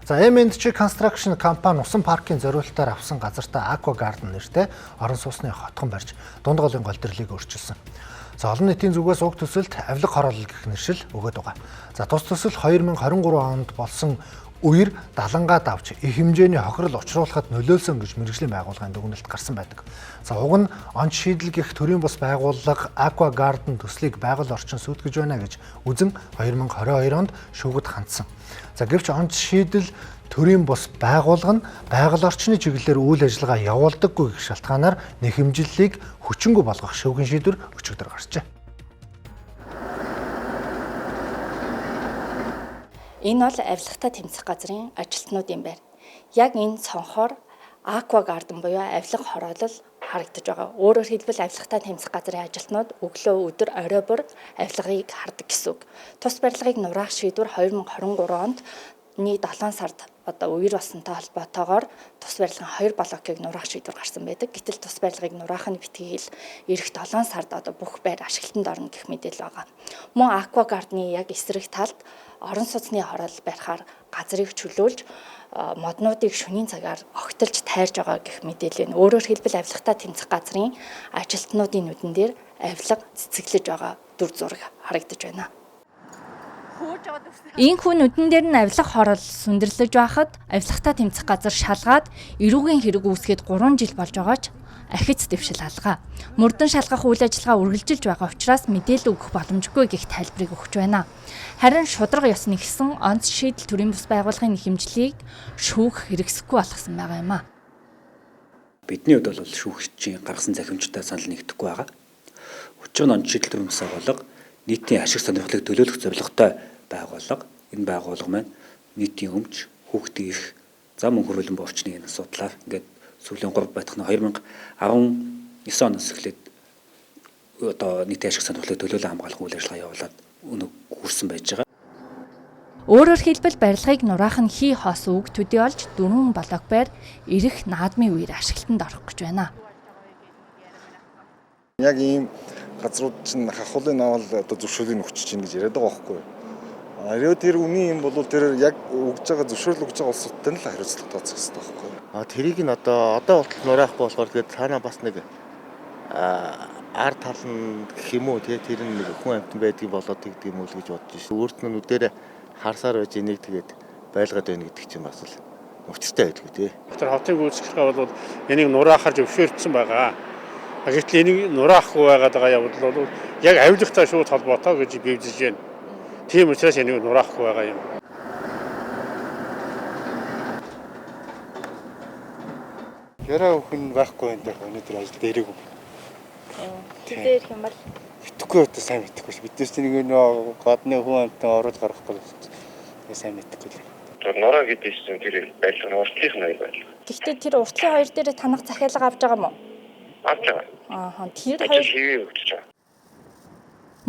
За M&G Construction компани усан паркын зориултаар авсан газартаа Aqua Garden нэртэй орон сууцны хотхон барьж дунд голын голдролыг өөрчилсөн. За олон нийтийн зүгээс уг төсөлд авилга хороолол гэх нэршил өгöd байгаа. За тус төсөл 2023 онд болсон үер далангаа давж их хэмжээний хохирол учруулахад нөлөөлсөн гэж мэргэжлийн байгууллагын дүгнэлт гарсан байдаг. За уг нь онц шийдэл гэх төрийн бус байгууллага Aqua Garden төслийг байгаль орчин сүйтгэж байна гэж үзэн 2022 онд шүүхэд хандсан. За гэвч онц шийдэл төрийн бус байгууллага нь байгаль орчны чиглэлээр үйл ажиллагаа явуулдаггүй гэх шалтгаанаар нэхэмжлэлийг хүчингүй болгох шүүхийн шийдвэр өчигдөр гарчээ. Энэ бол авилгатай тэмцэх газрын ажилтнуудын байр. Яг энэ цонхоор Aqua Garden буюу авилга хороолол харагдаж байгаа. Өөрөөр хэлбэл авилгатай тэмцэх газрын ажилтнууд өглөө өдөр орой бүр авилгыг хардаг гэсэн үг. Тус барилгыг нураах шийдвэр 2023 онд 7 сард одоо үер болсонтой холбоотойгоор тус барилгын 2 блокийг нураах шийдвэр гарсан байдаг. Гэтэл тус барилгыг нураах нь битгий хэл ирэх 7 сард одоо бүх байр ашиглалтанд орно гэх мэдээлэл байгаа. Мөн Aqua Garden-ы яг эсрэг талд орон сууцны хороолол барихаар газрыг чөлөөлж моднуудыг шөнийн цагаар огтолж тайрж байгаа гэх мэдээлэл байна. Өөрөөр хэлбэл авилгатай тэмцэх газрын ажилтнуудын нүдэн дээр авилга цэцэглэж байгаа дүр зураг харагдаж байна. Ийхүү нүдэн дээр нь авилга хороолол сүндэрлэж байхад авилгатай тэмцэх газар шалгаад эрүүгийн хэрэг үүсгээд 3 жил болж байгаа ч ахиц дэвшил алга. Мөрдөн шалгах үйл ажиллагаа үргэлжилж байгаа учраас мэдээлэл өгөх боломжгүй гэх тайлбарыг өгч байна. Харин шударга ёс нэгсэн онц шийдэл төрийн бус байгууллагын нэхэмжлийг шүүх хэрэгсэхгүй болгосон байгаа юм а. Бидний хувьд бол шүүгчийн гаргасан захимжтай санал нэгдэхгүй байгаа. Учир нь онц шийдэл төрийн бус байгууллага нийтийн ашиг сонирхлыг төлөөлөх зорилготой байгууллага. Энэ байгууллага маань нийтийн өмч, хүүхдийн эрх, зам мөн хөрвөлөн орчны энэ асуудлаар ингээд сүүлийн 3 байтх нь 2019 оноос эхлээд одоо нийтийн ашиг сонирхлыг төлөөлөн хамгаалах үйл ажиллагаа явуулаад өнөг хүрсэн байж байгаа. Өөрөөр хэлбэл барилгыг нураах нь хий хоосон үг төдий олж 4 блок байр ирэх наадмын үеэр ашиглалтанд орох гэж байна. Яг ийм газрууд чинь хахуулын авал одоо зөвшөөрлийг өгч чинь гэж яриад байгаа байхгүй юу? Ариу тэр үнийн юм бол тэр яг өгж байгаа зөвшөөрөл өгж байгаа улсуудтай нь л хариуцлага тооцох хэрэгтэй байхгүй юу? А тэрийг нь одоо болтол нураахгүй болохоор тэгээд цаанаа бас нэг ар тал нь гэх юм уу те тэр нь нэг хүн амьтан байдгийг болоод тэгдэг юм уу л гэж бодож шээ. Өөрт нь нүдэрээ харсаар байж энийг тэгээд байлгаад байна гэдэг чинь бас л учиртай байдгүй те. Тэр хотын гүйцэтгэх бол энийг нураахаар зөвшөөрсөн байгаа. Гэтэл энийг нураахгүй байгаад байгаа явдал бол яг авилгатай шууд холбоотой гэж би үзэж байна. Тийм учраас энийг нураахгүй байгаа юм. Яраа өхөн байхгүй энэ дээр өнөөдөр ажилд ирээгүй. Тэзээ ирэх юм бол Мэдэхгүй одоо сайн мэдэхгүй ш. Бид нар чинь нэг нөө гадны хүн амьтан оруулж гаргахгүй л сайн мэдэхгүй л. Тэр нураа гэдэг чинь тэр барилга нь уртлынх нь хоёр барилга. Гэхдээ тэр уртлын хоёр дээр танах захиалга авч байгаа юм уу? Авч байгаа. Ааха тэр Ажил хоёр хэвээ өгч байгаа.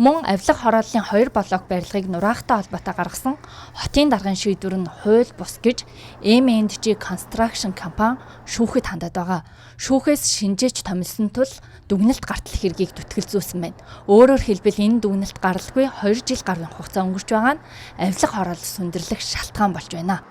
Мөн авилга хорооллын 2 блок барилгыг нураахтай холбоотой гаргасан хотын даргын шийдвэр нь хууль бус гэж M&G Construction компани шүүхэд хандаад байгаа. Шүүхээс шинжээч томилсон тул дүгнэлт гартал хэргийг зүтгэлзүүлсэн байна. Өөрөөр хэлбэл энэ дүгнэлт гаралгүй 2 жил гаруй хугацаа өнгөрч байгаа нь авилга хороолол сүндэрлэх шалтгаан болж байна.